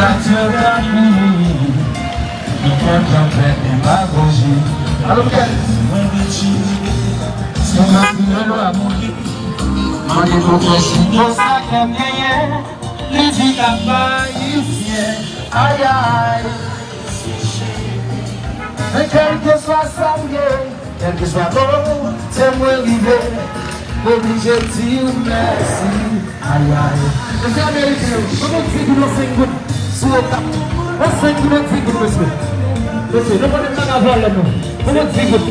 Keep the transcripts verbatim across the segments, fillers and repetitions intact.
Alo, Miguel. Mwen retire. Mwen retire lwa. Mande pwofesè. Konsa k ap genyen, li di k ap ayisyen. Ayay. Men kèlkeswa sa m ye, kèlkeswa kote mwen rive, m oblije di w mèsi. Ayay. Mesye ameriken yo, ban mwen ti goud, yon senk goud. Sou Okap. Yon senk goud, yon ti goud, mesye. Mesye, nou konnen m pa ka vòlè, non. Ban mwen ti goud.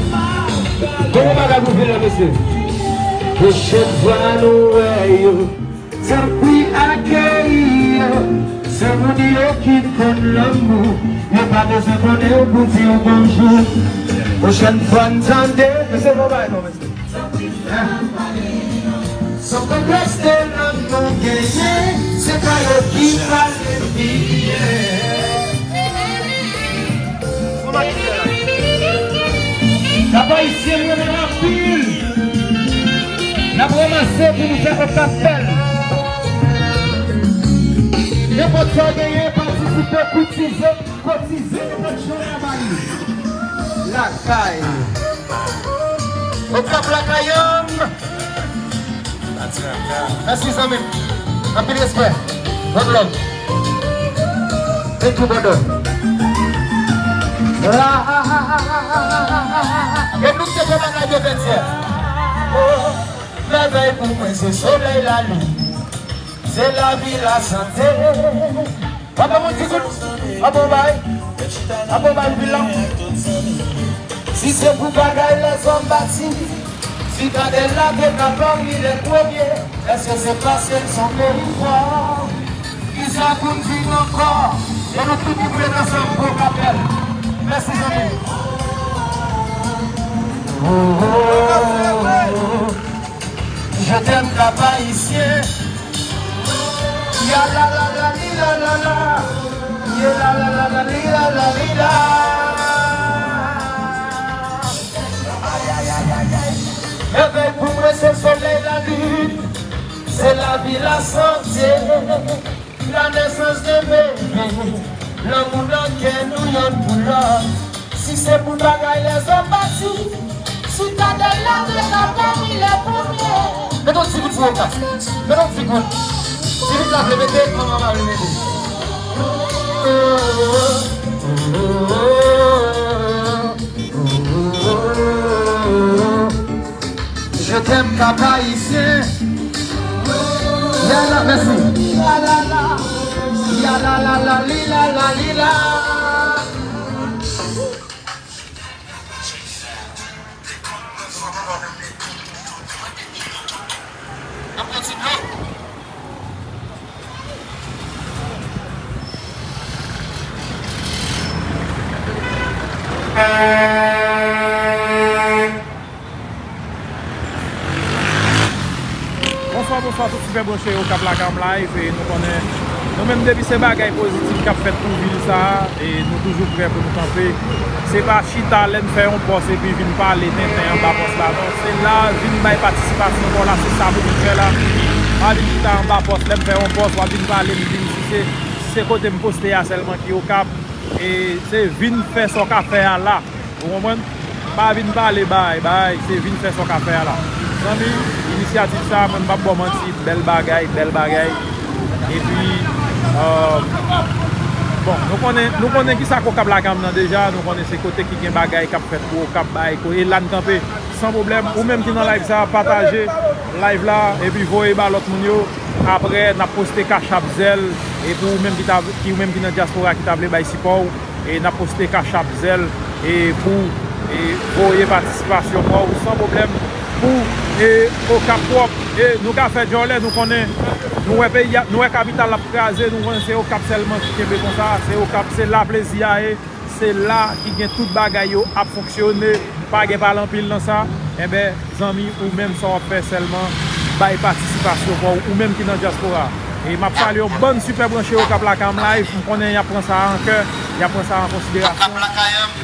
Ban mwen bagay pou vil la, mesye. Pwochèn fwa nou wè yo, tanpri akeyi yo. Se moun yo ki konn lanmou. Yo pa bezwen konnen w pou di w bonjou. Pwochèn fwa n tande. Mesye, bon bagay, non, mesye. Son konplèks de lanmou genyen, se pa yo ki pale byen. Kap Ayisyen, mwen renmen anpil. N ap ranmase pou nou fè Okap bèl. Nenpòt sa w genyen, patisipe, koutize, kotize, nenpòt jan w ka ba li. Lakay. Okap lakay an. Mèsi, zanmi m. Anpil respè. One love. Thank you, brother. E nou te fè bagay de fèt yè. Oh, mèvèy pou mwen se solèy, lalin. Se lavi, lasante. Papa, mwen ti kout. Papa, bay. Papa, bay, anpil la. Si se pou bagay lèzòm bati, Sitadèl la te ka pami lè premye. Èske se paske n se yon peyi fò? Kisa pou n di ankò? E nou tout ki pou ret ansanm pou Okap bèl. Mèsi, zanmi. Oh, oh, oh, oh. Je t'aime, Cap Haïtien. Ya la la la li la la la. Ye la la la la li la la li la. Ay, ay, ay, ay, ay. Mèvèy pou mwen se solèy, lalin, se lavi, lasante. La naissance de bébé, lanmou nan kè nou yonn pou lòt. Si se pou bagay lèzòm bati, Sitadèl la te ka pami lè premye. Mete yon ti gout pou Okap. Mete yon ti gout. Ti gout la vle mete, manman pa vle mete. Je t'aime, Cap Haïtien. Ya la, mèsi. Ya la la la. Ya la la la, li la la, li la. N ap pran ti dlo. Bonswa, bonswa tout sipè branche yo k ap lakay m live, e nou konnen nou menm depi se bagay pozitif k ap fèt pou vil sa a, e nou toujou prè pou nou kanpe. Se pa chita lè n fè yon pòs epi vin pale tenten anba pòs la non. Se la vin bay patisipasyon pa w la, se sa pou vin fè la. Pa vin chita anba pòs, lè m fè yon pòs, w ap vin pale m vin, si se, si se kote m poste a sèlman ki Okap, e se vin fè sa w ka fè a la. Ou konprann? Pa vin pale bay, bay, se vin fè sa w ka fè a la. Zanmi, inisyativ sa, mwen m p ap ba w manti, bèl bagay, bèl bagay. Epi, euh, bon, nou konnen, nou konnen kisa k Okap lakay m nan deja, nou konnen se kote ki gen bagay k ap fèt pou Okap, bay, ko-, e la n kanpe, san pwoblèm. Ou menm ki nan live sa, pataje live la, epi voye ba lòt moun yo. Apre, n ap poste Cash App, Zelle, e pou ou menm ki ta, ki ou menm ki nan dyaspora ki ta vle bay sipò w, e n ap poste Cash App, Zelle, e pou, e voye patisipasyon pa w san pwoblèm pou, e Okap pwòp. E nou ka fè djòlè, nou konnen, nou wè peyi a, nou wè kapital ap kraze, nou konnen se Okap sèlman ki kenbe konsa, se Okap, se la plezi a ye. Se la ki gen tout bagay yo ap fonksyone, pa gen pale anpil nan sa. Enben, zanmi, ou menm sa w ap fè sèlman, bay patisipasyon pa w, ou menm ki nan dyaspora. E m ap salye yon bann sipè branche yo k ap lakay m live, m konnen y ap pran sa an kè, y ap pran sa an konsiderasyon,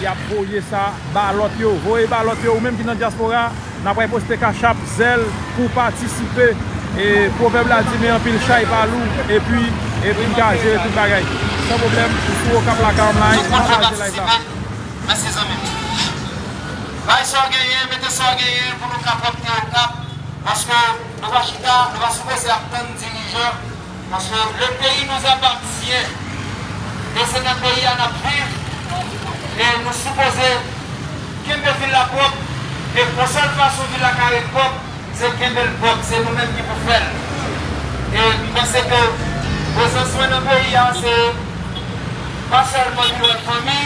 y ap voye sa ba lòt yo, voye ba lòt yo, ou menm ki nan dyaspora, n ap pral poste Cash App, Zelle, pou w patisipe. E pwovèb la di, men anpil chay pa lou. Epi, epi m ka jere tout bagay. San pwoblèm, ou sou Okap Lakay M Live, pataje live la. Mèsi, zanmi m. Bay sa w genyen, mete sa w genyen pou nou ka pwòpte Okap. Paske nou pa chita, nou pa sipoze ap tann dirijan. Paske le pays nous appartient. E se nan peyi a n ap viv. E nou sipoze kenbe vil la pwòp. E yon sèl fason vil la ka ret pwòp, se kenbe l pwòp, se nou menm ki pou fè l. E m panse ke prezans mwen nan peyi a, se pa sèlman vin wè fanmi,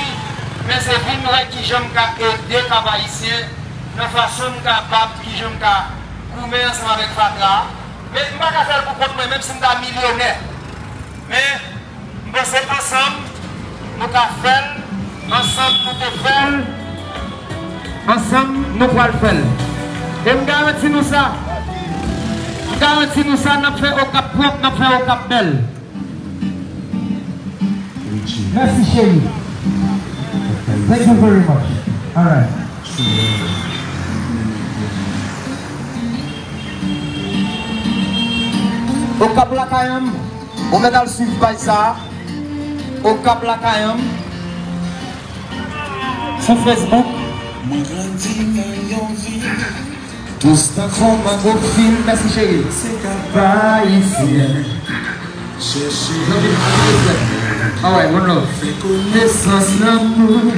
men se vin wè kijan m ka ede Kap Ayisyen nan fason m kapab, kijan m ka goumen ansanm avèk fatra. Men m pa ka fè l pou kont mwen, menm si m ta milyonè. Men, m panse ansanm, nou ka fè l, ansanm, nou te fè l, ansanm, nou pral fè l. E m garanti nou sa, m garanti nou sa, n ap fè Okap pwòp, n ap fè Okap bèl. Mèsi, cheri. Thank you very much. All right. Okap Lakay M, ou mèt al swiv paj sa a. Okap Lakay M sou Facebook. Mwen grandi nan yon vil dous tankou mango fil. Mèsi, cheri. Se Kap Ayisyen. Chèche. All right, one love. Fè konesans lanmou.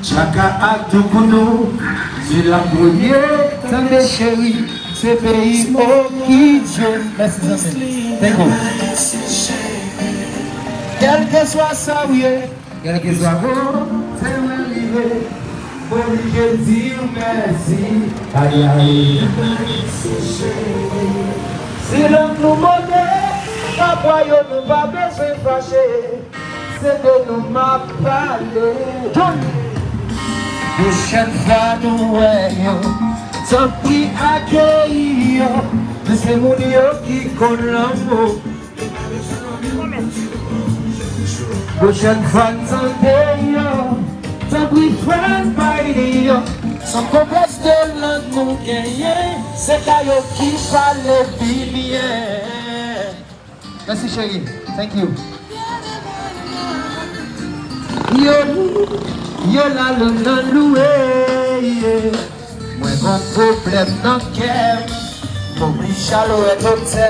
Tchaka ak Doukounou, se la premye, tande cheri, se peyi Okijen. Mèsi, zanmi. Thank you. Kèlkeswa sa w ye, kèlkeswa kote mwen rive, m oblije di w mèsi. Ay, ay. Si lanmou mande, kapwa yo nou pa bezwen fache. Se de nou m ap pale. Pwochèn fwa nou wè yo, tanpri akeyi yo. Men se moun yo ki konn lanmou. Pwochèn fwa n tande yo, tanpri fè n bay yo. San konplèks de lang nou genyen, se ka yo ki pale pi byen. Mèsi, cheri. Thank you. Yo, yo la lou nan louwe, yeah. Mwen gon pwoblèm nan kè m. M oblije al wè doktè,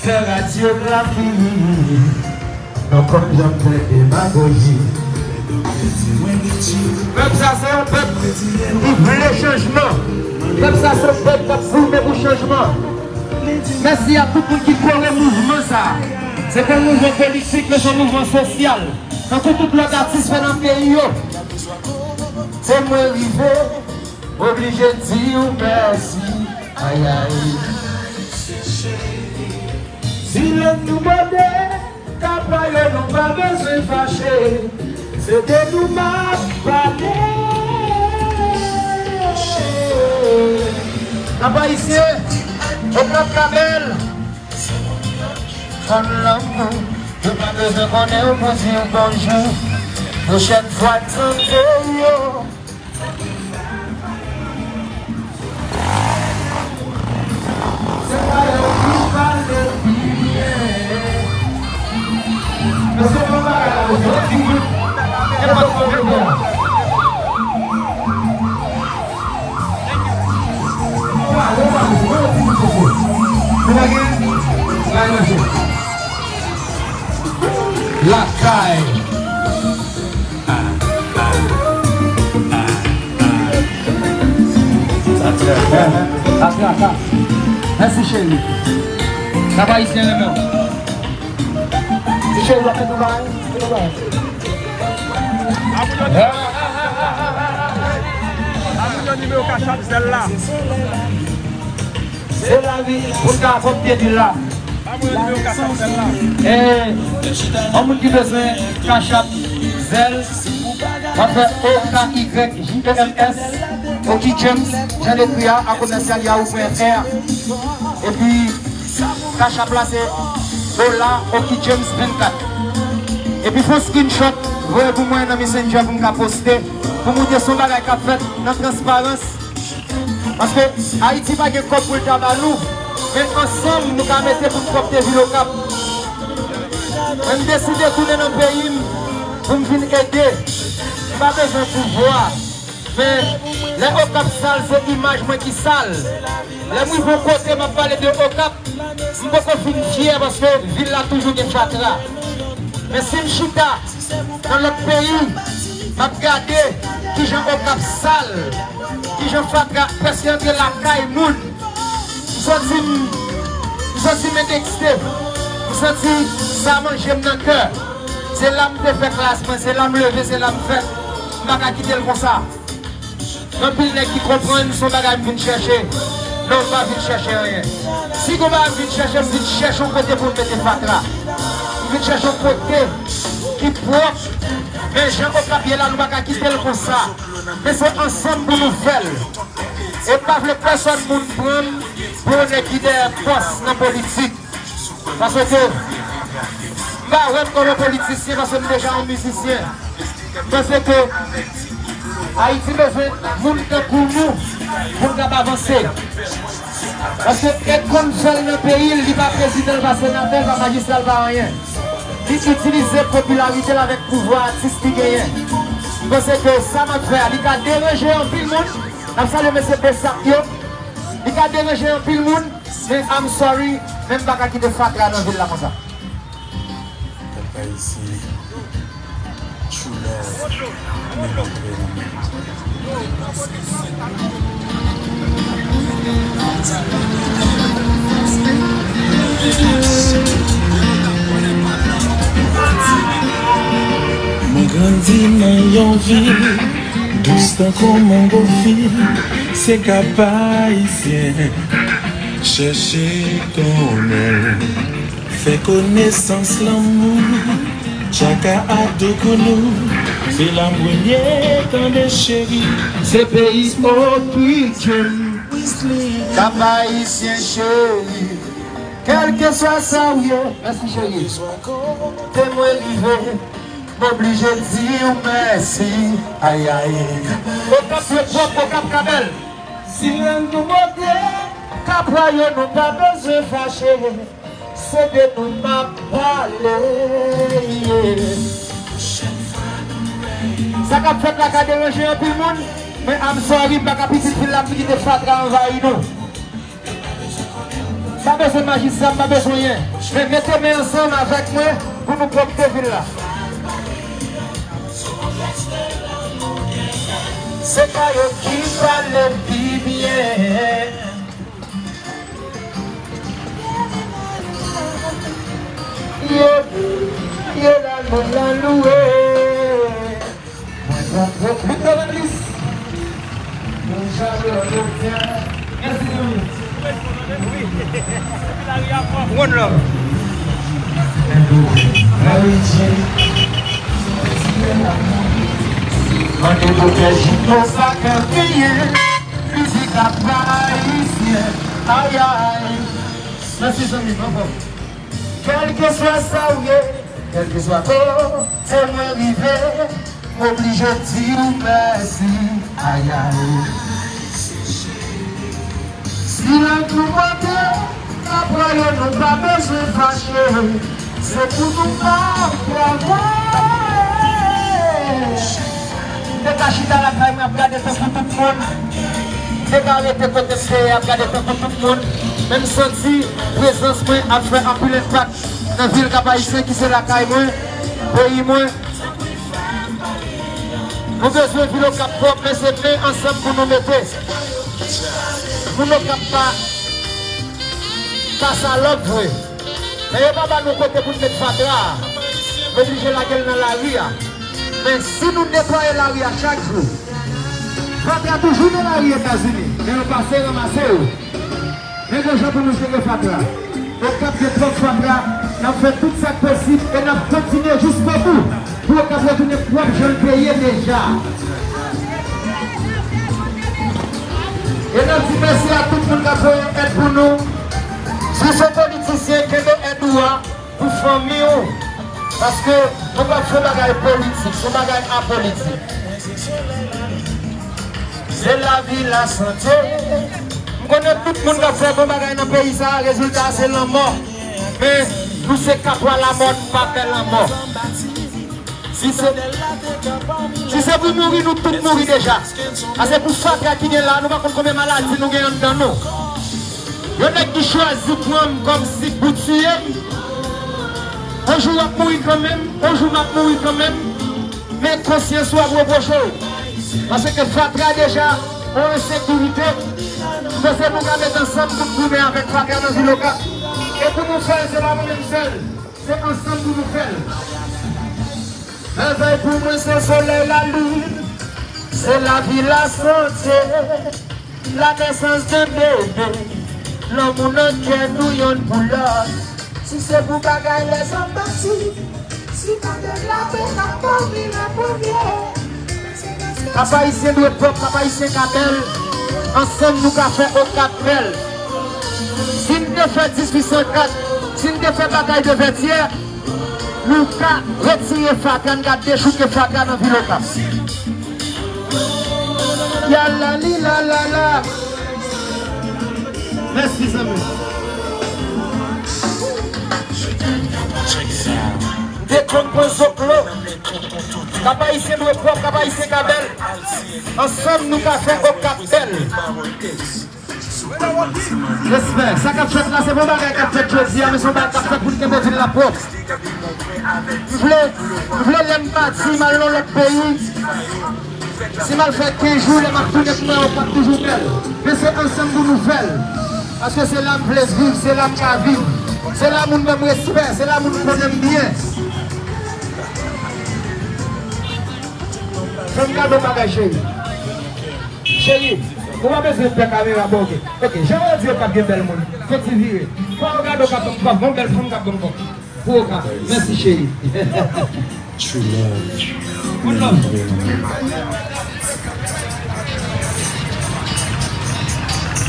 fè radyografi. Non, kòm janm fè demagoji. Pèp sa se yon pèp ki vle chanjman. Pèp sa se yon pèp k ap goumen pou chanjman. Mèsi a tout moun ki kore mouvman sa a. Se pa yon mouvman politik, men se yon mouvman sosyal. Tankou tout lòt atis fè nan peyi yo. Se mwen rive, oblije di w mèsi. Ay, ay. Si lang nou mande, kapwa yo nou pa bezwen fache. Se de nou m ap pale. Kap Ayisyen, Okap ka bèl. Konn lanmou, yo pa bezwen konnen w pou di w bonjou. Pwochèn fwa n tande yo. Lakay. Mèsi, cheri. Kap Ayisyen renmen w. Ti cheri, w ap fè travay. Fè travay. Ba moun yo nimewo Cash App Zelle la. Se lavi pou n ka kòpte vil la. Ba moun yo nimewo Cash App Zelle la. E yon moun ki bezwen Cash App Zelle, w ap fè O K Y J E M S, Oky James, jan l ekri a, a komèsyal yahoo pwen F R. Epi Cash App la se Dola Oky James vennkat. Epi fè yon screenshot, voye pou mwen nan Messenger pou m ka poste, pou montre se yon bagay k ap fèt nan transparans. Paske Ayiti pa gen kòb pou l ta ba nou, men ansanm nou ka mete pou n kòpte vil Okap. Mwen m deside tounen nan peyi m pou m vin ede. M pa bezwen pouvwa. Men, lè Okap sal, se imaj mwen ki sal. Lè m rive yon kote, m ap pale de Okap, m poko fin fyè paske vil la toujou gen fatra. Men si m chita nan lòt peyi, m ap gade kijan Okap sal, kijan fatra prèske antre lakay moun. M santi m, m santi m endekse. M santi sa manje m nan kè. Se la m te fè klas mwen, se la m leve, se la m fèt. M pa ka kite l konsa. Gen anpil nèg ki konprann se yon bagay m vin chèche. Non, m pa vin chèche anyen. Si gon bagay m vin chèche, m vin chèche yon kote pou m mete fatra. M vin chèche yon kote ki pwòp. Men jan Okap ye la, nou pa ka kite l konsa. Men se ansanm pou nou fè l. E m pa vle pèsòn moun pran m pou yon nèg ki dèyè pòs nan politik. Paske m pa wè m kòm yon politisyen, paske m deja yon mizisyen. M panse ke Ayiti bezwen moun tankou nou pou n kab avanse. Paske Ed konn fè l nan peyi l, li pa prezidan, l pa senatè, l pa majistra, l pa anyen. Li itilize popilarite l avèk pouvwa atis li genyen. M panse ke sa m ap fè a, li ka deranje anpil moun. N ap salye mesye Besap yo. Li ka deranje anpil moun, men I'm sorry, men m pa ka kite fatra nan vil la konsa. Pèp ayisyen, true love, men antre nan men. Mwen grandi nan yon vil dous tankou mango fil, se Kap Ayisyen. Chèche konnen l, fè konesans lanmou. Tchaka a Doukounou, se la m premye tande cheri. Se peyi Oak Ridge. Kap Ayisyen cheri, kèlkeswa sa w ye. Mèsi cheri. Kote mwen rive, m oblije di w mèsi. Ayay. Okap yo pwòp, Okap ka bèl. Si lang nou monte, Kapwa yo nou pa bezwen fache. Se de nou m ap pale, yeah. Sa k ap fèt la ka deranje anpil moun, men I'm sorry, m pa ka pitit vil la pou kite fatra anvayi nou. M pa bezwen majistra, m pa bezwen anyen. Men mete men ansanm avèk mwen pou nou pwòpte vil la. Se pa yo ki pale pi byen. Ye, ye la, nou la louwe. Mwen pran gwo Victor Baptiste. Mwen jaloux, mwen byen. Mèsi, zanmi. One love. Mande doktè Jino sa k ap genyen. Mizik la pa ayisyen. Ayay. Mèsi, zanmi, anfòm. Kèlkeswa sa w ye, kèlkeswa kote mwen rive, m oblije di w mèsi. Ayay. Si lang nou monte, Kapwa yo nou pa bezwen fache. Se pou nou pa travay. M te ka chita lakay mwen ap gade tankou tout moun. M te ka rete kote m te ye ap gade tankou tout moun. Men m santi prezans mwen ap fè anpil enpak nan vil Kap Ayisyen ki se lakay mwen, peyi mwen. Nou bezwen vil Okap pwòp, men se men ansanm pou nou mete. Moun Okap pa, pa salòp vre. Men yo pa ba nou kote pou n met fatra a. Yo oblije lage l nan lari a. Men si nou netwaye lari a chak jou, fatra toujou nan lari Etazini, men yo pase ranmase yo. Men gon jan pou nou jere fatra. Okap gen twòp fatra, n ap fè tout sa k posib e n ap kontinye jiskobou pou Okap retounen pwòp jan l te ye deja. E n ap di mèsi a tout moun k ap voye èd pou nou. Si w se politisyen, kenbe èd ou a pou fanmi w. Paske nou p ap fè bagay politik, se yon bagay apolitik. Se lavi, lasante. M konnen tout moun k ap fè bon bagay nan peyi sa a, rezilta a se lanmò. Men, Nou se Kapwa Lamò, nou pa pè lanmò. Si se, si se pou mouri, nou tout mouri deja. A se pou fatra ki gen la, nou pa konn konbyen maladi nou gen anndan nou. Yon nèg ki chwazi pran m kòm sik pou tiye m. On jou w ap mouri kanmenm, on jou m ap mouri kanmenm. Men konsyans ou ap repwoche w. Paske fatra deja yon ensekirite. Paske nou ka met ansanm pou n goumen avèk fatra nan vil Okap. E pou nou fè l, se pa mwen menm sèl. Se ansanm pou nou fè l. Mèvèy pou mwen se solèy, lalin, se lavi, lasante, lanèsans de bebe, lanmou nan kè nou yonn pou lòt. Si se pou bagay lèzòm bati, si pa de lapè n ap mouri nan premye. Kap Ayisyen dwe pwòp, Kap Ayisyen ka bèl. Ansanm nou ka fè Okap bèl. Si n te fè dizuit san kat, si n te fè batay de Vètyè, nou ka retire fatra, n ka dechouke fatra nan vil Okap. Ya la li la la la. Mèsi, zanmi. M te konn pran zoklo. Kap Ayisyen dwe pwòp, Kap Ayisyen ka bèl. Ansanm, nou ka fè Okap bèl. Respè. Sa k ap fèt la, se pa yon bagay k ap fèt jodi a, men se yon bagay k ap fèt pou n kenbe vil la pwòp. M vle, m vle lè m pati, m al nan lòt peyi. Si m al fè kenz jou, lè m ap tounen pou mwen, Okap toujou bèl. Men se ansanm pou nou fè l. Paske se la m vle viv, se la m ka viv. Se la moun ban m respè, se la moun konnen m byen. Fè m gade yon bagay, cheri. Cheri, ou pa bezwen pè kamera, bon, ok. Ok, jan w di yo k ap gen bèl moun. Fè ti vire. Fò yo gade w k ap ban m kòb, gon bèl fanm k ap ban m kòb. Pou Okap. Mèsi, cheri. True love. One love.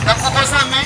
Tankou bon zanmi.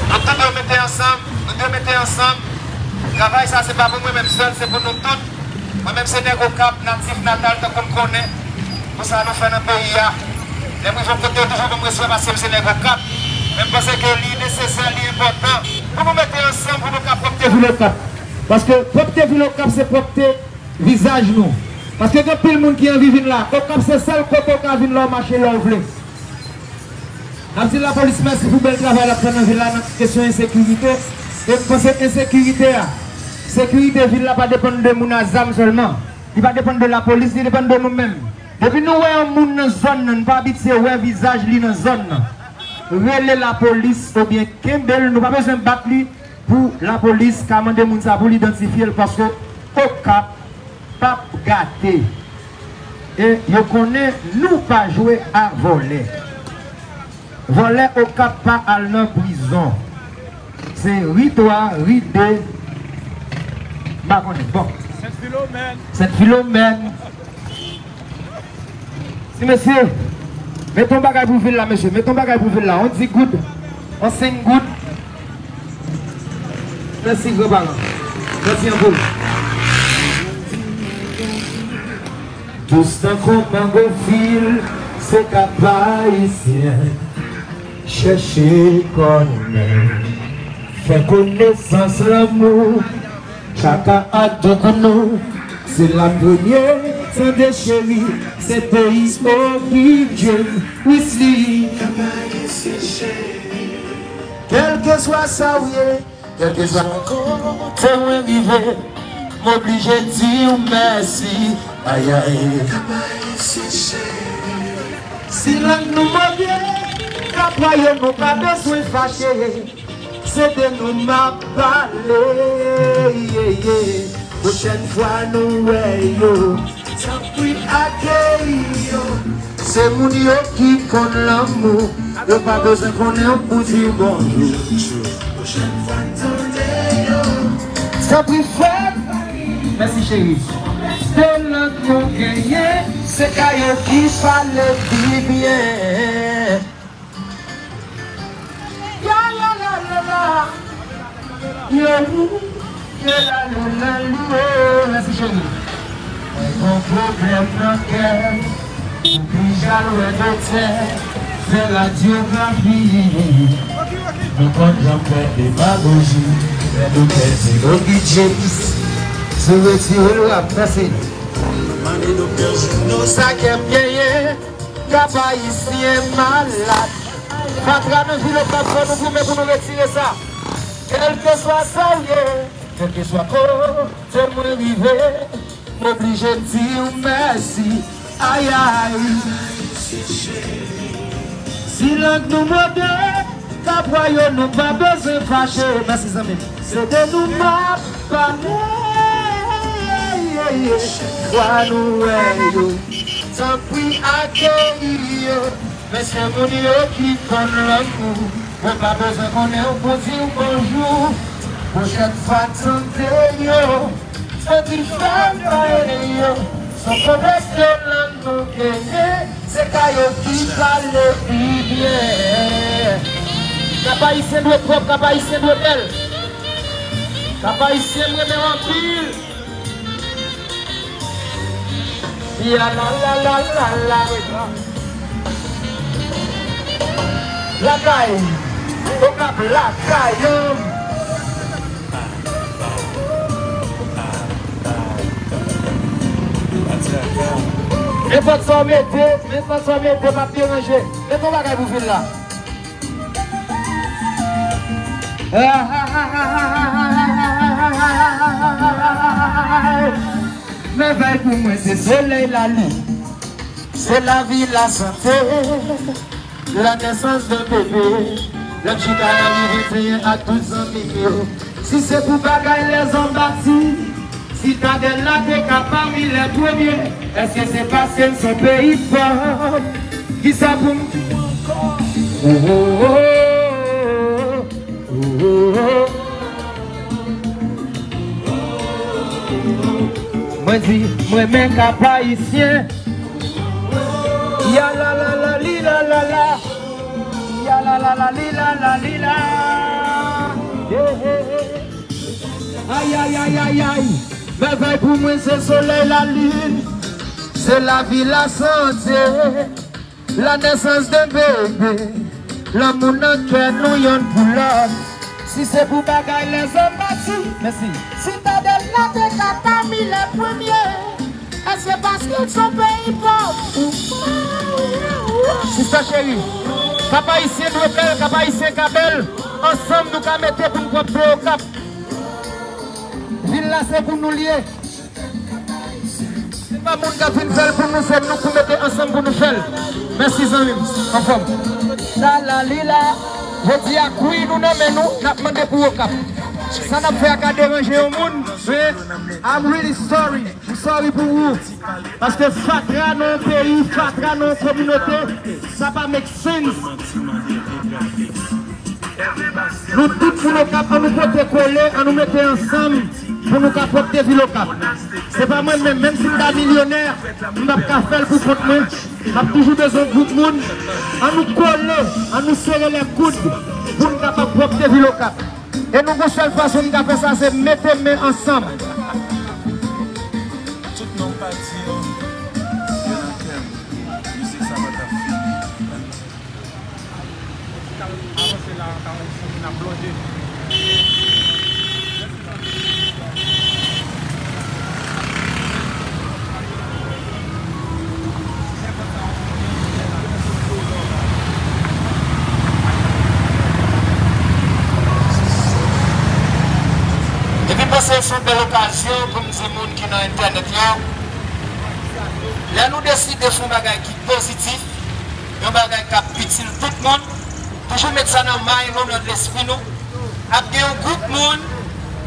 Nou tout dwe mete ansanm, nou dwe mete ansanm. Travay sa se pa pou mwen menm sèl, se pou nou tout. Mwen menm se nèg Okap, natif natal, tankou n konnen. Pou sa nou fè nan peyi a. Lè m rive yon kote, yo toujou ban m respè paske m se nèg Okap. Men m panse ke li nesesè, li enpòtan pou nou mete ansanm pou nou ka pwòpte vil Okap. Paske pwòpte vil Okap se pwòpte vizaj nou. Paske gen anpil moun ki anvi vin la. Okap se sèl kote w ka vin lè w mache, lè w vle. N ap di lapolis mèsi pou bèl travay l ap fè nan vil la nan kesyon ensekirite. E m panse ensekirite a, sekirite vil la pa depann de moun a zam sèlman. Li pa depann de lapolis, li depann de nou menm. Depi nou wè yon moun nan zòn nan, nou pa abitye wè vizaj li nan zòn nan, rele lapolis oubyen kenbe l, nou pa bezwen bat li pou lapolis ka mande moun sa pou l idantifye l, paske Okap p ap gate. E yo konnen nou pa jwe a vòlè. Vòlè Okap pa al nan prizon. Se ri twa, ri de, m pa konnen. Bon. Sent Filomèn. Sent Filomèn. Ti mesye, mete yon bagay pou vil la, mesye. Mete yon bagay pou vil la. On di goud, on senk goud. Mèsi, gran paran. Mèsi anpil. Dous tankou mango fil, se Kap Ayisyen. Chèche konnen, fè konesans lanmou. Tchaka ak Doukounou, se la premye, tande cheri, se peyi orijin, Wisly. Kèlkeswa sa w ye, kèlkeswa kote mwen rive, m oblije di w mèsi, ayay. Si lang nou move, kapwa yo nou pa bezwen fache. Se de nou m ap pale, ye, ye. Pwochèn fwa nou wè yo, Akeyi yo, se moun yo ki konn lanmou. Yo pa bezwen konnen w pou di w bonjou. Tanpri fè. Mèsi cheri. Se lang nou genyen, se ka yo ki pale pi byen. Ya la la la la. Yo, yo la la la li, oh, mèsi cheri. Mwen gon pwoblèm nan kè m, ou pi jal wè doktè, fè radyografi. Nou konn janm fè demagoji, lè nou pèdi Ogi James, si w retire l w ap danse. Mande doktè Juno sa kè m genyen. Kap Ayisyen malad. Fatra nan vil Okap, fò nou goumen pou nou retire sa. Kèlkeswa sa w ye, kèlkeswa kote mwen rive, m oblije di w mèsi. Ay, ay. Si lang nou mode, Kapwa yo nou pa bezwen fache. Mèsi zanmi m. Se de nou m ap pale. Fwa nou wè yo. Tanpri akeyi yo. Men se moun yo ki konn lanmou. Yo pa bezwen konnen w pou di w bonjou. Pwochèn fwa tande yo. Santi fèm pa ede yo. Son pwovens de lang nou genyen. Se ka yo ki pale pi byen. Kap Ayisyen dwe pwòp, Kap Ayisyen dwe bèl. Kap Ayisyen m renmen w anpil. Ya la la la la la. Lakay, Okap lakay, yo. Nenpòt sa w mete, nenpòt sa w mete, p ap deranje. Mete yon bagay pou vil la. Mèvèy pou mwen se solèy, lalin, se lavi, lasante. La naissance d'un bébé. Lè m chita nan ri venteyen ak tout zanmi m yo. Si se pou bagay lèzòm bati, Sitadèl la te ka pami lè premye. Èske se paske n se yon peyi pòv? Kisa pou m di w ankò? Oh, oh, oh, oh, oh, oh. Mwen di, mwen men Kap Ayisyen. Ya la la la li la la la. Ya la la la li la la li la. Yeah, yeah, yeah. Ay, ay, ay, ay, ay. Mèvèy pou mwen se solèy, lalin. Se lavi, lasante. La naissance d'un bébé. Lanmou nan kè nou yonn pou lòt. Si se pou bagay lèzòm bati, mèsi. Sitadèl la te ka pami lè premye. Èske paske n se yon peyi pòv? Sista cheri, Kap Ayisyen dwe bèl, Kap Ayisyen ka bèl. Ansanm nou ka mete pou n pwòpte Okap. Vil la se pou nou l ye. Se pa moun k ap vin fè l pou nou, se nou pou mete ansanm pou nou fè l. Mèsi zanmi m, anfòm. Sa la li la, jodi a kwi nou nan men nou, n ap mande pou Okap. Sa n ap fè a ka deranje yon moun, men I'm really sorry. M sorry pou ou. Paske fatra nan yon peyi, fatra nan yon kominote, sa pa make sense. Nou tout moun Okap, an nou pote kole, an nou mete ansanm pou nou ka pwòpte vil Okap. Se pa mwen menm, menm si m ta milyonè, m p ap ka fè l pou kont mwen. M ap toujou bezwen gwoup moun. An nou kole, an nou sere lè koud pou n kapab pwòpte vil Okap. E nou gon sèl fason n ka fè sa, se mete men ansanm. Tout non pati yo, yo nan kè m. Mizik sa pa t ap fini. Avanse la, avanse, n ap blonde. Epi m panse se yon bèl okazyon pou m di moun ki nan entènèt yo, lè nou deside fè yon bagay ki pozitif, yon bagay k ap itil tout moun, toujou met sa nan mind nou, nan lespri nou. Ap gen yon gwoup moun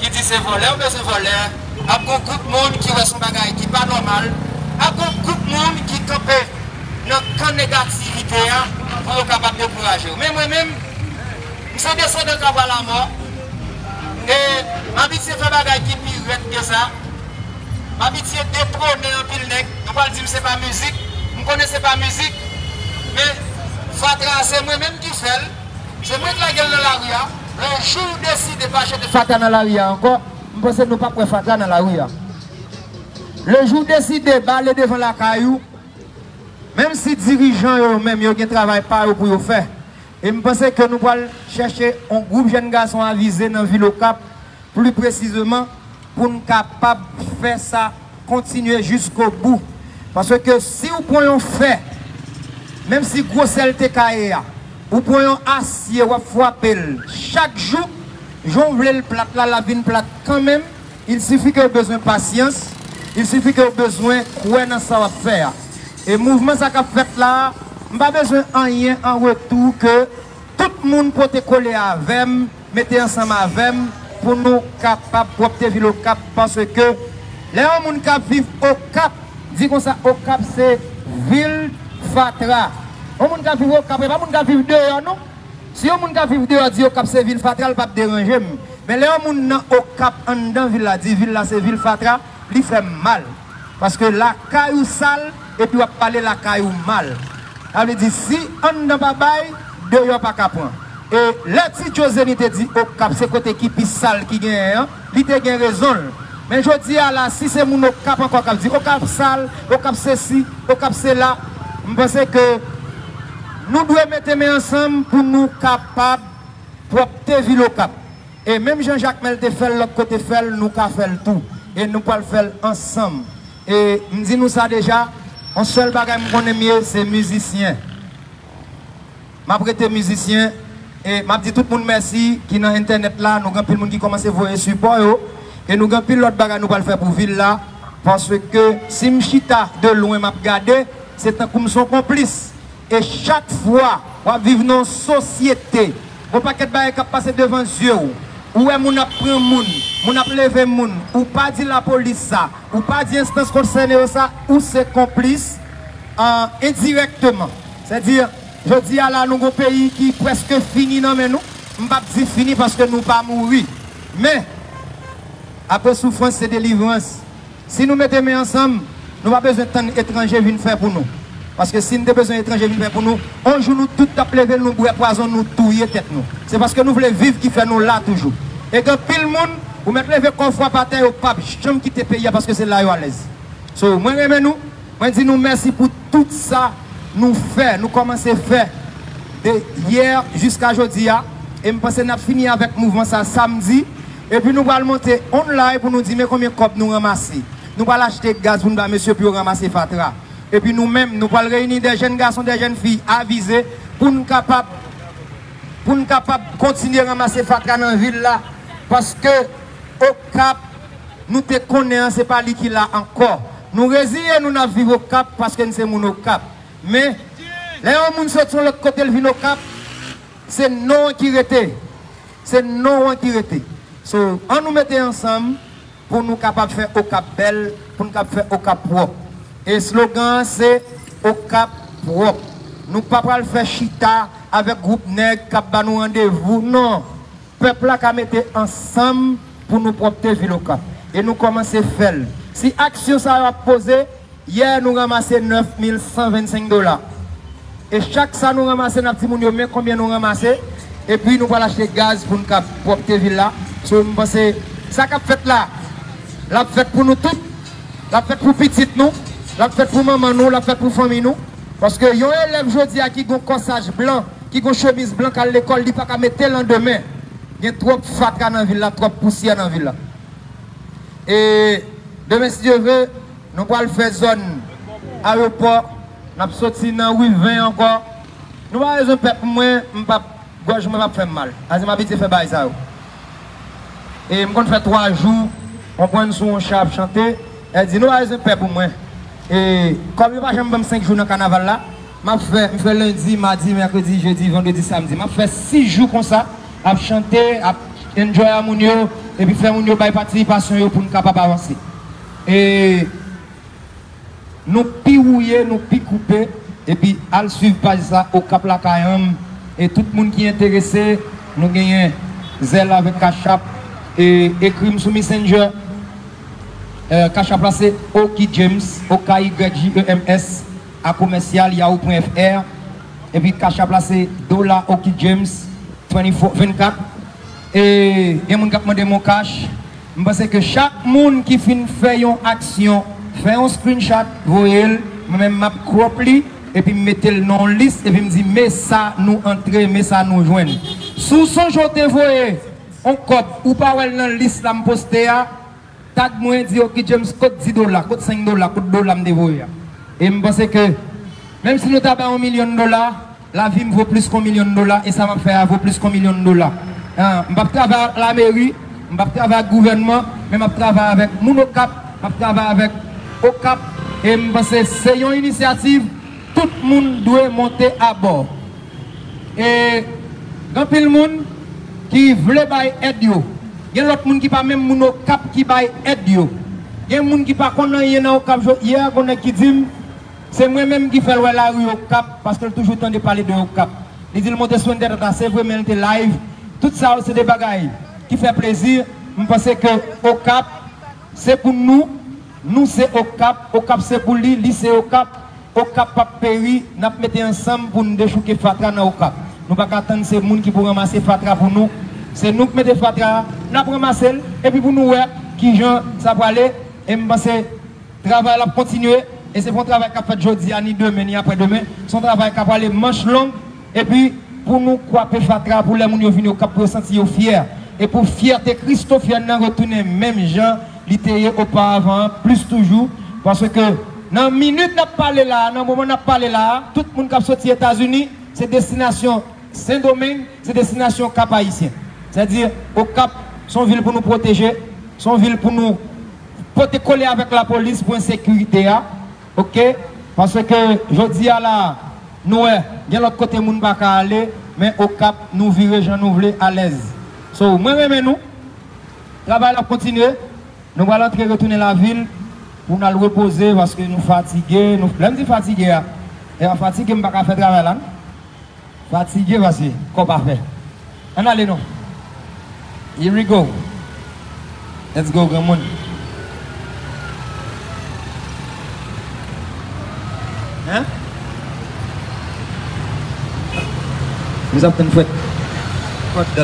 ki di se vòlè yo bezwen vòlè, ap gen yon gwoup moun ki wè se yon bagay ki pa nòmal, Ap gen gwoup moun ki kanpe nan kan negativite a pou yo kapab dekouraje w. Men mwen menm, m se desandan Kabwa Lamò, e m abitye fè bagay ki pi rèd ke sa. M abitye detwonnen anpil nèg. Yo pral di m se pa mizik. M konnen se pa mizik. Men fatra a se mwen menm ki fè l. Se mwen k lage l nan lari a. Le jou w deside pa jete fatra nan lari a ankò, m panse nou p ap wè fatra nan lari a. Le jou w deside bale devan lakay ou, menm si dirijan yo menm yo gen travay pa yo pou yo fè, e m panse ke nou pral chèche yon gwoup jèn gason avize nan vil Okap, pli presizeman, pou n kapab fè sa kontinye jiskobou. Paske si w pran yon fè, menm si gwosè l te ka ye a, ou pran yon asye, w ap frape l chak jou, jan w vle l plat la, l ap vin plat kanmenm. Il sifi ke w bezwen pasyans, il sifi ke w bezwen kwè nan sa w ap fè a. E mouvman sa k ap fèt la a, m pa bezwen anyen an retou ke tout moun pote kole avè m, mete ansanm avè m pou nou kapab pwòpte vil Okap, paske lè yon moun k ap viv Okap di konsa Okap se vil fatra, yon moun k ap viv Okap, e pa moun k ap viv deyò non. Si yon moun k ap viv deyò di Okap se vil fatra, l p ap deranje m. Men lè yon moun nan Okap anndan vil la di vil la se vil fatra, li fè m mal. Paske lakay ou sal, epi w ap pale lakay ou mal. Sa vle di, si anndan pa bay, deyò pa ka pran. E lè Ti Djo Zenny te di Okap se kote ki pi sal ki genyen an, li te gen rezon l. Men jodi a la, si se moun Okap ankò k ap di Okap sal, Okap sesi, Okap sela, m panse ke nou dwe mete men ansanm pou nou kapab pwòpte vil Okap. E menm jan Jakmèl te fè l lòt kote fè l, nou ka fè l tou. E nou pral fè l ansanm. E m di nou sa deja, yon sèl bagay m konnen m ye, se mizisyen. M ap rete mizisyen. E m ap di tout moun mèsi ki nan entènèt la. Nou gen anpil moun ki kòmanse voye sipò yo. E nou gen anpil lòt bagay nou pral fè pou vil la. Paske si m chita de lwen m ap gade, se tankou m se yon konplis. E chak fwa w ap viv nan yon sosyete, gon pakèt bagay k ap pase devan zye w. Ou wè moun ap pran moun, moun ap leve moun, ou pa di lapolis sa, ou pa di enstans konsène yo sa, ou se konplis, an, endirèkteman. Sètadi, jodi a la, nou gon peyi ki prèske fini nan men nou. M p ap di fini paske nou pa mouri. Men, apre soufrans, se delivrans. Si nou mete men ansanm, nou pa bezwen tann etranje vin fè pou nou. Paske si n te bezwen etranje vin fè pou nou, yon jou nou tout t ap leve, nou bwè pwazon, nou touye tèt nou. Se paske nou vle viv ki fè nou la toujou. E gen anpil moun, ou mèt leve kò w frape atè, yo p ap janm kite peyi a paske se la yo alèz. So, mwen renmen nou, mwen di nou mèsi pou tout sa nou fè, nou kòmanse fè de yè jiska jodi a. E m panse n ap fini avèk mouvman sa samdi. Epi nou pral monte online pou nou di men konbyen kòb nou ranmase. Nou pral achte gaz pou n ba mesye pou yo ranmase fatra. Epi nou menm, nou pral reyini de jèn gason, de jèn fi avize pou n kapab, pou n kapab kontinye ranmase fatra nan vil la. Paske Okap, nou te konnen an, se pa li ki la ankò. Nou reziye nou n ap viv Okap paske n se moun Okap. Men, lè yon moun soti yon lòt kote l vin Okap, se non an ki rete. Se non an ki rete. So, ann nou mete ansanm pou nou kapab fè Okap bèl, pou n kab fè Okap pwòp. E slogan an se Okap pwòp. Nou pa pral fè chita avèk gwoup nèg k ap ba nou randevou, non. Pèp la ka mete ansanm pou nou pwòpte vil Okap. E nou kòmanse fè l. Si aksyon sa yo ap poze, yè nou ranmase nèf mil san vennsenk dola. E chak sa nou ranmase, n ap di moun yo men konbyen nou ranmase. Epi nou pral achte gaz pou n kab pwòpte vil la. So, m panse sa k ap fèt la, l ap fèt pou nou tout. L ap fèt pou pitit nou. L ap fèt pou manman nou. L ap fèt pou fanmi nou. Paske yon elèv jodi a ki gon kòsaj blan, ki gon chemiz blan k al lekòl, li pa ka mete l an demen. Gen twòp fatra nan vil la, twòp pousyè nan vil la. E demen, si Dye vle, nou pral fè zòn ayewopò, n ap soti nan ri ven ankò. Nou pa bezwen pè pou mwen, m p ap, gòj mwen p ap fè m mal. Paske m abitye fè bagay sa yo. E m konn fè twa jou, konprann, sou yon cha ap chante. Èl di, nou pa bezwen pè pou mwen. E kòm yo pa janm ban m senk jou nan kanaval la, m ap fè, m fè lendi, madi, mèkredi, jedi, vandredi, samdi. M ap fè sis jou konsa, ap chante, ap enjoy a moun yo, epi fè moun yo bay patisipasyon yo pou n kapab avanse. E Nou pi wouye, nou pi koupe, epi al swiv paj sa, Okap Lakay an m. E tout moun ki enterese, nou genyen Zelle avèk Cash App, e ekri m sou Messenger. Eh, Cash App la se Oky James, O K Y J E M S, a komèsyal yahoo pwen F R. Epi Cash App la se Dola Oky James twenty-four, vennkat. E gen moun k ap mande m yon cash. M panse ke chak moun ki fin fè yon aksyon, fè yon screenshot, voye l, mwen menm m ap crop li, epi m mete l nan yon lis, epi m di, "Men sa nou antre, men sa nou jwenn." Si w sonje w te voye yon kòb, ou pa wè l nan lis la m poste a, tag mwen, di, "Oky James, kot dis dola, kot senk dola, kot dola m te voye a?" E m panse ke, menm si nou ta bay yon milyon dola, lavi m vo plis ke yon milyon dola, e sa m ap fè a vo plis ke yon milyon dola. Ah, m p ap travay ak lameri, m p ap travay ak gouvènman, men m ap travay avèk moun Okap, m ap travay avèk Okap, e m panse se yon inisyativ tout moun dwe monte abò. E gen anpil moun ki vle bay èd yo. Gen lòt moun ki pa menm moun Okap ki bay èd yo. Gen moun ki pa konn anyen nan Okap. Jodi a, gen nèg ki di m, se mwen menm ki fè l wè lari Okap, paske l toujou tande pale de Okap. Li di l monte sou entènèt la, se vre, men l te live. Tout sa yo, se de bagay ki fè plezi. M panse ke Okap, se pou nou. Nou se Okap, Okap se pou li, li se Okap. Okap p ap peri, n ap mete ansanm pou n dechouke fatra nan Okap. Nou pa ka tann se moun ki pou ranmase fatra pou nou. Se nou k mete fatra a, n ap ranmase l, epi pou nou wè kijan sa prale. E m panse travay la ap kontinye, e se pa yon travay k ap fèt jodi a, ni demen, ni aprè demen. Se yon travay k ap prale manch long, epi pou nou kwape fatra, pou lè moun yo vini Okap, pou yo santi yo fyè. E pou fyète kristofyèn nan retounen menm jan li te ye oparavan an, plis toujou. Paske nan minit n ap pale la a, nan moman n ap pale la a, tout moun k ap soti Etazini, se destinasyon Sendomeng, se destinasyon Kap Ayisyen. Sètadi, Okap, se yon vil pou nou pwoteje, se yon vil pou nou pote kole avèk lapolis pou ensekirite a, oke? Paske jodi a la, nou wè, gen lòt kote moun pa ka ale, men Okap, nou vire jan nou vle, alèz. So, mwen renmen nou, travay la ap kontinye, nou pral antre retounen lavil pou n al repoze, paske nou fatige, nou, lè m di fatige a, e pa fatige, m pa ka fè travay la, non. Fatige paske kò pa fè. Ann ale non. Here we go. Let's go, granmoun. Hein? Mwen ap tann fwèt. Fwèt.